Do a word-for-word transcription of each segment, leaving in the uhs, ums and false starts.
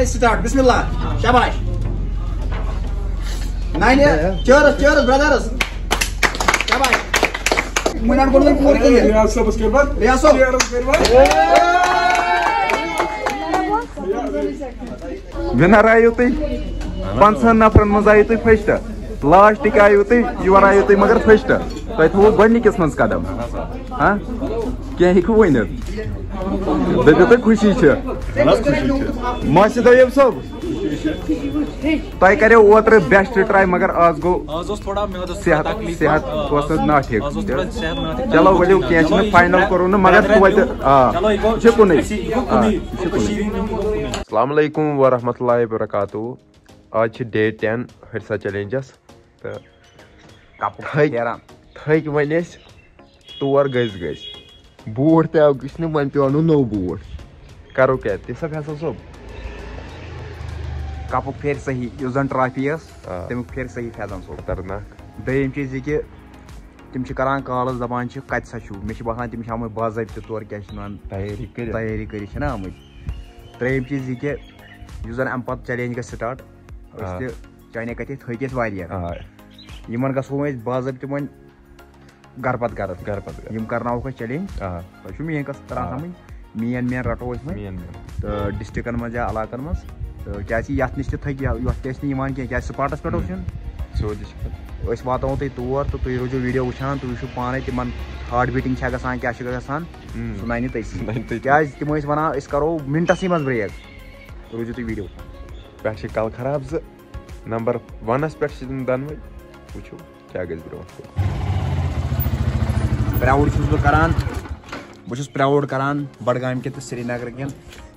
Start, بسم اللہ، شاباش۔ نانہِ، چیئرس، چیئرس، برادرس۔ شاباش۔ وۄنۍ اَڈٕ گۄڈٕ وۄنۍ پوٗرٕ کٔرِتھ۔ ریاض صٲبس کٔرِو بند۔ ریاض صٲب۔ چیئرس کٔرِو بند۔ وِنر آیِو تُہۍ، پنٛژاہن نفرن منٛز آیِو تُہۍ فٔسٹ، لاسٹٕکۍ آیِو تُہۍ، یور آیِو تُہۍ مگر فٔسٹ۔ تۄہہِ تھوٚوُ گۄڈٕنِکِس منٛز قدم، ہاں؟ کینٛہہ ہیٚکِو ؤنِتھ؟ دٔپِو تُہۍ خوشی چھِ۔ ماشاء اللہ، طیب صٲب، تۄہہِ کریو اوترٕ بیسٹ ٹراے، مگر آز گوٚو آز اوس تھوڑا میادس صحت، تکلیف۔ صحت آ، اوس آز، نہٕ نا ٹھیٖک۔ آز اوس تھوڑا صحت نا ٹھیٖک۔ چلو، ؤلِو، کینٛہہ چھُنہٕ، چلو، یہِ چھُ فاینل برٛ-، کوٚرُن نہٕ، مگر برٛدرن توتہِ، نیوٗ، آ، چلو، یہِ گوٚو یہِ چھُ کُنُے۔ اَسی، یہِ گوٚو آ، کُنُے، یہِ چھُ کٔشیٖرِ کُنُے۔ ہُنٛد یہِ گوٚو کُنُے۔ السلام علیکم ورحمۃ اللہ وبرکاتہ۔ آز چھِ ڈے ٹین ہرسا چیلنجس تہٕ کپُک تھٔکۍ، پھیران۔ تھٔکۍ وۄنۍ أسۍ، تور گٔژھۍ گٔژھۍ۔ بوٗٹھ تہِ آو گٔژھنہٕ، وۄنۍ پیوٚو اَنُن نوٚو بوٗٹھ۔ کرو کیٛاہ؟ تہِ سا فیصل صٲب۔ کپُک پھیرِ صحیح، یُس زن ٹرافی ٲس، آ۔ تَمیُک پھیرِ صحیح فیضان صٲب۔ خطرناک۔ دوٚیِم چیٖز یہِ کہِ تِم چھِ کران کالس، دپان چھِ، "کتہِ سا چھُو؟" مےٚ چھِ باسان، تِم چھِ آمٕتۍ باضٲبطہٕ طور، کیٛاہ چھِ وَنان، تیٲری کٔرِتھ۔ تیٲری کٔرِتھ چھِنہ آمٕتۍ۔ ترٛیٚیِم چیٖز یہِ کہِ یُس زن اَمہِ پتہٕ چیلنج گژھِ سٹارٹ، أسۍ آ۔ تہِ چانہِ کتھِ تھٔکۍ أسۍ واریاہ۔ آ۔ یِمن گژھو وۄنۍ أسۍ باضٲبطہٕ وۄنۍ گرٕ پتہٕ گرٕ۔ گرٕ پتہٕ گرٕ۔ یِم کرناوکھ أسۍ چیلنج۔ آ۔ تۄہہِ چھُو میٲنۍ کتھ تران آ۔ سمجھ؟ مین مین رٹو أسۍ وۄنۍ۔ مین مین۔ تہٕ ڈسٹرکن منٛز یا علاقن منٛز۔ تہٕ کیازِ کہِ یتھ نِش تہِ تھٔکۍ یا یتھ تہِ ٲسۍ نہٕ یِوان کینٛہہ، کیازِ سپاٹس پٮ۪ٹھ اوس یُن۔ سیوٚد یہِ چھُ۔ أسۍ واتناوو تۄہہِ تور تہٕ تُہۍ روٗزِو ویڈیو وٕچھان، تُہۍ وٕچھِو پانے تِمن ہارٹ بیٖٹنگ چھا گژھان، کیٛاہ چھُ گژھان، ہُم۔ سُہ ننہِ تٔتی۔ سُہ ننہِ تٔتی۔ کیازِ تِم ٲسۍ ونان أسۍ کرو منٹسٕے منٛز بریک۔ روٗزِو تُہۍ ویڈیو۔ پٮ۪ٹھ چھِ کلہٕ خراب زٕ، نمبر ونس پٮ۪ٹھ چھِ تِم دۄنوَے۔ وٕچھِو کیٛاہ گژھِ برونٛٹھ کُن۔ پراوُڈ چھُس بہٕ کران، بہٕ چھُس پراوُڈ کران بڈگامہِ کٮ۪ن تہٕ سرینگرٕ کٮ۪ن،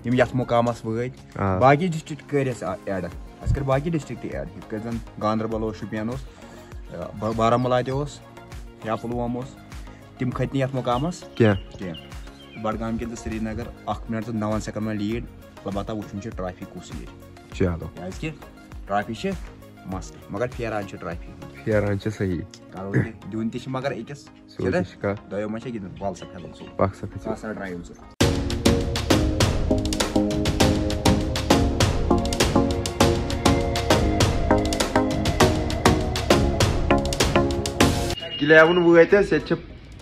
یِم یتھ مقامس وٲتۍ۔ آ۔ باقی ڈسٹرکٹ کٔرۍ اَسہِ ایڈ، اَسہِ کٔرۍ باقی ڈسٹرکٹ تہِ ایڈ، یِتھ کٔنۍ زن گاندربل اوس، شُپین اوس، آ، ب-، بارہمولہ تہِ اوس یا پلووم اوس، تِم کھٔتۍ نہٕ یتھ مقامس کینٛہہ۔ کینٛہہ۔ بڈگام کٮ۪ن تہٕ سرینگر اکھ منٹ تہٕ نون سیکنڈ وۄنۍ لیڈ، البتہ وٕچھُن چھُ ٹرافی کُس ییہِ۔ چلو۔ کیازِ کہِ ٹرافی چھِ مسلہٕ، مگر پھیران چھِ ٹرافی۔ پھیران چھِ صحیح۔ کرو تہِ، دیُن تہِ چھِ مگر أکِس۔ سیوٚد چھِنہ؟ تہِ چھِ کَتھ۔ دۄیو منٛز چھےٚ گِنٛدُن، وَل سا پھیرو ژٕ۔ پَکھ سا کھٔسِو۔ کَر سا ڈرٛایِو ژٕ۔ کِلیوُن وٲتۍ أسۍ، ییٚتہِ چھِ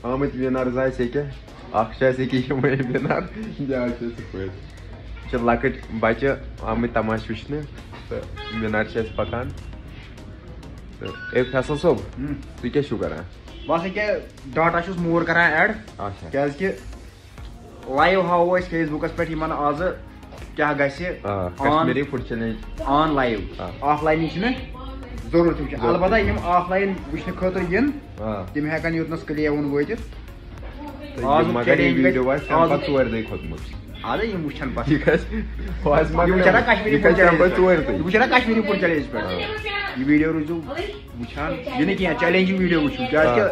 آمٕتۍ وِنرز آسہِ ییٚکیٛاہ۔ اَکھ چھُ اَسہِ ییٚکیٛاہ یِمَے وِنر، بیٛاکھ چھُ اَسہِ یِتھ پٲٹھۍ۔ یہِ چھِ لۄکٕٹۍ بَچہٕ آمٕتۍ تماشہٕ وٕچھنہِ تہٕ وِنر چھِ اَسہِ پَکان۔ تہٕ اے فیصل صٲب، ہُم۔ تُہۍ کیٛاہ چھِو کَران؟ بہٕ ہسا کیٛاہ ڈاٹا چھُس موٗر کَران ایڈ، اچھا۔ کیٛازِکہِ لایِو ہاوو أسۍ فیس بُکَس پٮ۪ٹھ یِمَن آزٕ کیٛاہ گژھِ آ، آن، کشمیٖری فُڈ چیلنج۔ آن لایِو۔ آ۔ آف لاین چھِنہٕ ضروٗرت وٕچھُن۔ ضروٗرت۔ البتہ یِم آف لاین وٕچھنہٕ خٲطرٕ یِن، آ۔ تِم ہٮ۪کَن یوٚتنَس کٕلیوُن وٲتِتھ۔ تہٕ آزُک یِم مگر یہِ چیلنج ویٖڈیو گژھِ آسہِ تَمہِ آزُک پَتہٕ ژورِ دۄہہِ کھوٚتمُت۔ اَدٕ یِم وٕچھَن پَتہٕ۔ یہِ گژھِ، بہٕ آسہِ مگر یِم وٕچھَن نا کشمیٖری یہِ فُڈ گژھِ تَمہِ چیلنج پَتہٕ پٮ۪ٹھ۔ ژورِ دۄہہِ۔ یِم وٕچھَن نا کشمیٖری فُڈ چیلنج پٮ۪ٹھ۔ آ۔ یہِ ویٖڈیو روٗزِو وٕچھان، یہِ نہٕ کینٛہہ، چیلنجِنگ ویٖڈیو وٕچھِو، کیٛازِکہِ آ۔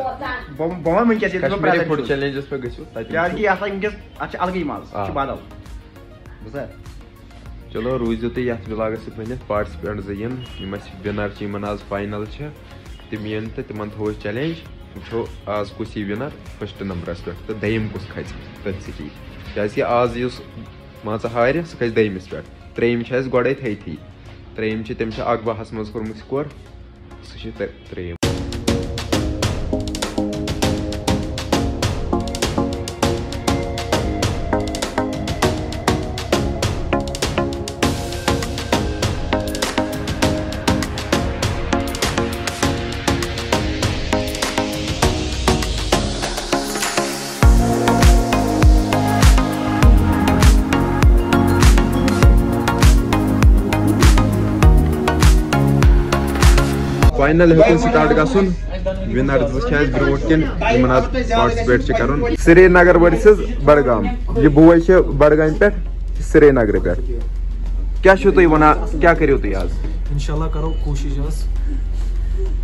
بہٕ، بہٕ وَنہٕ وٕنکیٚس ییٚلہِ بہٕ کشمیٖری پرٛٮ۪زَنٹ فُڈ چھُس۔ چیلنجَس پٮ۪ٹھ گٔژھِو، تَتہِ کیٛازِکہِ وٕچھِو۔ یہِ ہسا وٕنکیٚس، اَتھ چھِ الگٕے مَزٕ، یہِ چھُ آ۔ بدل۔ بوٗزتھا؟ چلو، روٗزِو تُہۍ یَتھ وِلاگَس سۭتۍ ؤنِتھ، پارٹِسِپینٛٹ زٕ یِن، یِم اَسہِ وِنَر چھِ، یِمَن آز فاینَل چھِ، تِم یِن تہٕ تِمَن تھوٚو أسۍ چیلنج، وٕچھو آز کُس یی وِنَر فٔسٹ نمبرَس پٮ۪ٹھ تہٕ دوٚیِم کُس کھژِ تٔتھۍ سۭتی۔ کیٛازِکہِ آز یُس مان ژٕ ہارِ، سُہ کھسہِ دوٚیمِس پٮ۪ٹھ۔ ترٛیٚیِم چھِ اَسہِ گۄڈَے تھٲیتھٕے۔ ترٛیٚیِم چھِ، تٔمۍ چھِ اَکھ بَہَس منٛز کوٚرمُت سِکور۔ سُہ چھِ تہٕ ترٛیٚیِم۔ فاینل ہیوٚتُن سٹارٹ گژھُن۔ وِنر زٕ چھِ اَسہِ برونٛٹھ کِنۍ، یِمن حظ پارٹِسِپیٹ چھِ کرُن۔ سرینگر ورسز بڈگام۔ یہِ بوے چھِ بڈگامہِ پٮ۪ٹھ، سرینگرٕ پٮ۪ٹھ۔ کیٛاہ چھِو تُہۍ وَنان، کیٛاہ کٔرِو تُہۍ آز؟ انشاءاللہ کرو کوٗشِش آز،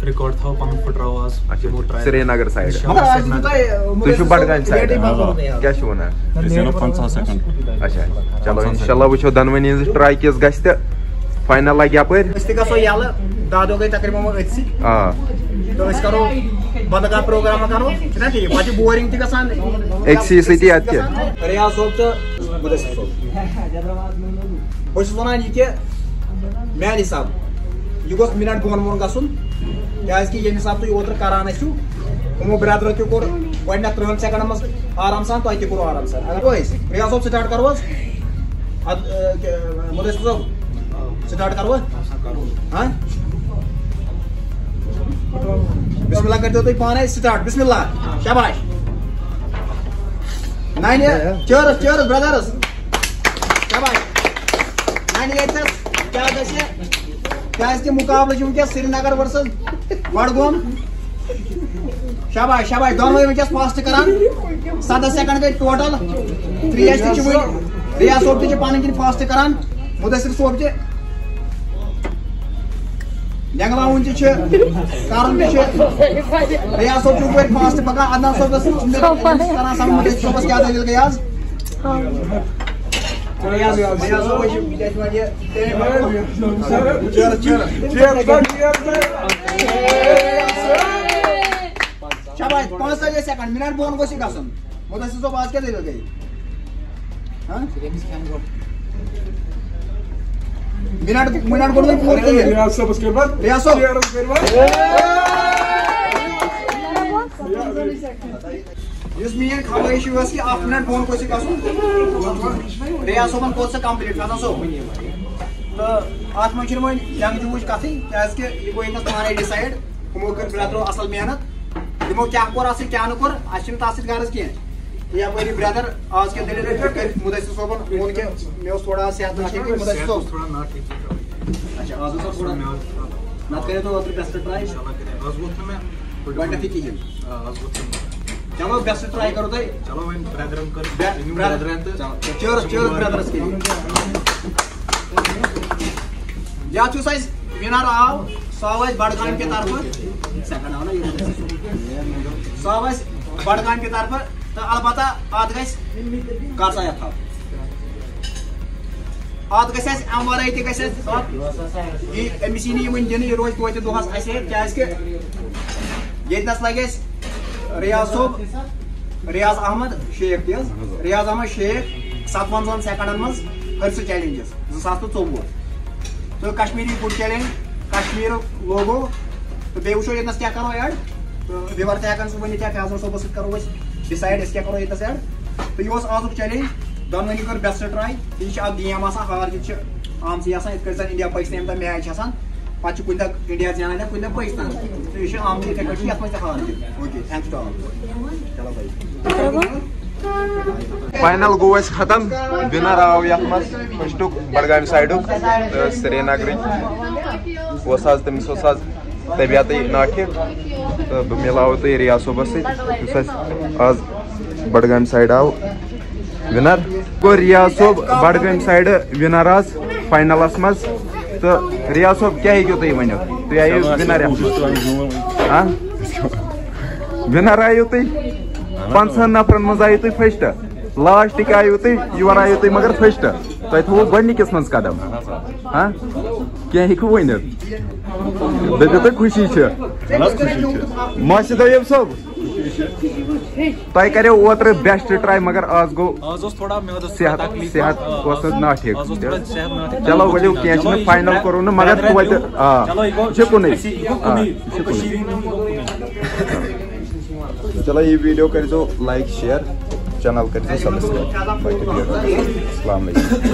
ریکارڈ تھاوو پنُن پھٕٹراوو آز اچھا، یِمو ٹرٛاے۔ سرینگر سایڈٕ۔ انشاءاللہ سرینگر۔ تُہۍ چھِو بڈگامہِ سایڈٕ۔ کیٛاہ چھِو وَنان؟ أسۍ زینو پنٛژاہ سیکنڈ۔ اچھا، چلو، انشاءاللہ وٕچھو دۄنوٕنی ہٕنٛز ٹرٛاے کِژھ گژھِ تہٕ فاینل لگہِ یپٲرۍ۔ أسۍ تہِ گژھو یَلہٕ، دَہ دۄہ گٔے تقریباً وۄنۍ أتھۍ سۭتۍ۔ آ۔ تہٕ أسۍ کرو بدل کانٛہہ پروگرام کرو، چھُنہ ٹھیٖک؟ پتہٕ چھِ بورنگ تہِ گژھان۔ أکسٕے سۭتی اَدٕ کیٛاہ؟ ریاض صٲب تہٕ مُدثر صٲب۔ بہٕ چھُس وَنان یہِ کہِ میٛانہِ حِساب یہِ گوٚژھ مِنٹ بۄن بۄن گژھُن، کیٛازِکہِ ییٚمہِ حِساب تُہۍ اوترٕ کران ٲسِو، یِمو برٛدرو تہِ کوٚر گۄڈٕنٮ۪تھ ترٛہَن سیکنڈن منٛز آرام سان، تۄہہِ تہِ کوٚروٕ آرام سان۔ اگر گوٚو أسۍ، ریاض صٲب، سٹارٹ کرو حظ؟ اَدٕ، اَ، کہِ، مُدثر صٲب، سٹارٹ کرو؟ ہاں؟ بسم اللہ کٔرۍتو تُہۍ پانے سٹارٹ۔ بسم اللہ۔ شاباش۔ نانہِ، چیرس، چیرس، برٛدرس۔ شاباش۔ نانہِ ییٚتہِ نَس کیٛاہ گژھِ؟ کیٛازِ کہِ مُقابلہٕ چھُ وٕنکیٚس سرینگر ورسز بڈگوم۔ شاباش، شاباش، دۄنوَے وٕنکیٚس فاسٹ کران۔ سَداہ سیکنڈ گٔے ٹوٹل۔ ترٛیش تہِ چھِ وٕنہِ۔ ریاض صٲب تہِ چھِ پنٕنۍ کِنۍ فاسٹ کران۔ مُدثر صٲب تہِ۔ لینگلاوُن تہِ چھُ، کرُن تہِ چھُ۔ ریاض صٲب چھُ یپٲرۍ فاسٹ پکان، عدنان صٲبس چھُ کران سمجھ، مُدثر صٲبس کیٛاہ دٔلیٖل گٔے آز؟ ریاض، ریاض صٲب چھُ، یہِ کیٛاہ چھِ وَنان یہِ؟ شاباش، پانٛژتٲجی سیکنڈ، مِنٹ بۄن گوٚژھ یہِ گژھُن۔ مُدثر صٲب، آز کیٛاہ دٔلیٖل گٔے؟ ہاں؟ مِنٹ، مِنٹ گوٚو نہٕ وُنہِ پوٗرٕ کِہیٖنۍ۔ ریاض صٲبس کٔرِو حظ۔ ریاض صٲب۔ چیرس کٔرِو حظ۔ یُس میٛٲنۍ خٲہِش ٲس کہِ اَکھ مِنٹ بۄن گوٚژھ یہِ گژھُن۔ ریاض صٲبن کوٚر سُہ کمپلیٖٹ، حسن صٲب۔ تہٕ اَتھ منٛز چھُنہٕ وۄنۍ جنٛگ جوٗج کَتھٕے، کیٛازِکہِ یہِ گوٚو ییٚتنَس پانَے ڈِسایڈ۔ یِمو کٔر برٛدرو اَصٕل محنت۔ یِمو کیٛاہ کوٚر اَتھ سۭتۍ، کیٛاہ نہٕ کوٚر، اَسہِ چھُنہٕ تَتھ سۭتۍ غرض کینٛہہ۔ یپٲرۍ برٛدر، آز کیٛاہ دٔلیٖل؟ یِتھ پٲٹھۍ کٔرۍ مُدثر صٲبن ووٚن کہِ مےٚ اوس تھوڑا صحت ناٹھیٖک، مُدثر صٲب۔ تھوڑا ناٹھیٖک۔ اچھا، آز اوس اَتھ تھوڑا۔ نَتہٕ کَرے تۄہہِ اوترٕ بیسٹ ٹراے۔ انشاءاللہ کَرے۔ آز ووت نہٕ مےٚ۔ گۄڈٕنیتھٕے کِہیٖنۍ۔ آ، آز ووت نہٕ مےٚ۔ چلو، بیسٹ ٹراے کَرو تۄہہِ۔ چلو، وۄنۍ برٛدرَن کٔر، بے-، یِم برٛدر، برٛدرَن تہٕ چلو، چیرس، چیرس برٛدرَس کِہیٖنۍ۔ یَتھ یُس اَسہِ وِنر آو، سُہ آو اَسہِ بڈگامہِ کہِ طرفہٕ۔ سیکنڈ آو نہ یہِ؟ سُہ آو اَسہِ بڈگامہِ کہِ طرفہٕ۔ تہٕ البتہ اَتھ گژھِ، کر سا یَتھ تھاو۔ اَتھ گژھِ اَسہِ اَمہِ وَرٲے تہِ گژھِ اَسہِ، یہِ أمِس یی نہٕ یہِ وۄنۍ دِنہٕ، یہِ روزِ توتہِ دۄہَس اَسہِ سۭتۍ، کیٛازِکہِ ییٚتہِ نَس لَگہِ اَسہِ ریاض صٲب، ریاض احمد شیخ تہِ حظ، ریاض احمد شیخ، ستوَنزاہَن سیکنڈَن منٛز کٔرۍ سُہ چیلنجز زٕ ساس تہٕ ژوٚوُہ۔ تہٕ کشمیٖری فُڈ چیلنج، کشمیٖرُک لوگو، تہٕ بیٚیہِ وٕچھو ییٚتنَس کیٛاہ کَرو ایڈ۔ تہٕ وِوَر تہِ ہٮ۪کَن سُہ ؤنِتھ یا فیضان صٲبَس سۭتۍ کَرو أسۍ ڈِسایڈ أسۍ کیٛاہ کَرو ییٚتنَس ایڈ۔ تہٕ یہِ اوس آزُک چیلنج، دۄنوٕنی کٔر بیسٹ ٹراے۔ یہِ چھِ اَکھ گیم آسان، ہار جیٖت چھِ آمژٕے آسان، یِتھ کٲٹھۍ زَن اِنڈیا پٲکِستان ییٚمہِ دۄہ میچ چھِ آسان، پَتہٕ چھِ کُنہِ دۄہ اِنڈیا زینان یا کُنہِ دۄہ پٲکِستان۔ تہٕ یہِ چھِ آمژٕے یِتھَے کٲٹھۍ، یَتھ منٛز تہِ ہار جیٖت۔ Okay, thanks to all۔ چلو بھائی۔ فاینل گوٚو اَسہِ ختم، وِنر آو یَتھ منٛز فٔسٹُک بڈگامہِ سایڈُک تہٕ سرینگرٕکۍ اوس آز، تٔمِس اوس آز طبیعتٕے ناٹھیٖک تہٕ بہٕ مِلاوو تُہۍ ریاض صٲبَس سۭتۍ، یُس اَسہِ آز بڈگامہِ سایڈٕ آو وِنر۔ گوٚو ریاض صٲب بڈگامہِ سایڈٕ وِنر آز فاینلَس منٛز۔ تہٕ ریاض صٲب، کیٛاہ ہیٚکِو تُہۍ ؤنِتھ؟ تُہۍ آیِو وِنر یَتھ منٛز۔ ہاں؟ وِنر آیِو تُہۍ، پنٛژاہَن نفرَن منٛز آیِو تُہۍ فٔسٹ۔ لاسٹٕکۍ آیِو تُہۍ، یور آیِو تُہۍ مگر فٔسٹ۔ تۄہہِ تھوٚوُ گۄڈٕنِکِس منٛز قدم۔ ہاں؟ کینٛہہ ہیٚکِو ؤنِتھ؟ دٔپِو تُہۍ خوشی چھِ۔ اہن حظ، خوشی چھِ۔ ماشد طیب صٲب، تۄہہِ کریو اوترٕ بیسٹ ٹراے، مگر آز گوٚو آز اوس تھوڑا میادس صحت، تکلیف۔ صحت آ، اوس آز، نہٕ ناٹھیٖک۔ آز اوس تھوڑا صحت ناٹھیٖک۔ چلو، ؤلِو، کینٛہہ چھُنہٕ، فاینل کوٚرُو نہٕ، مگر توتہِ، آ، چلو، یہِ گوٚو، یہِ چھُ کُنُے۔ اَسی، یہِ گوٚو آ، کُنُے۔ یہِ چھُ کُنُے۔ چلو، یہِ ویٖڈیو کٔرۍزیو لایک، شیئر، چینل کٔرۍزیو سبسکرائب۔ باقٕے بیٚہہ۔ السلام علیکم۔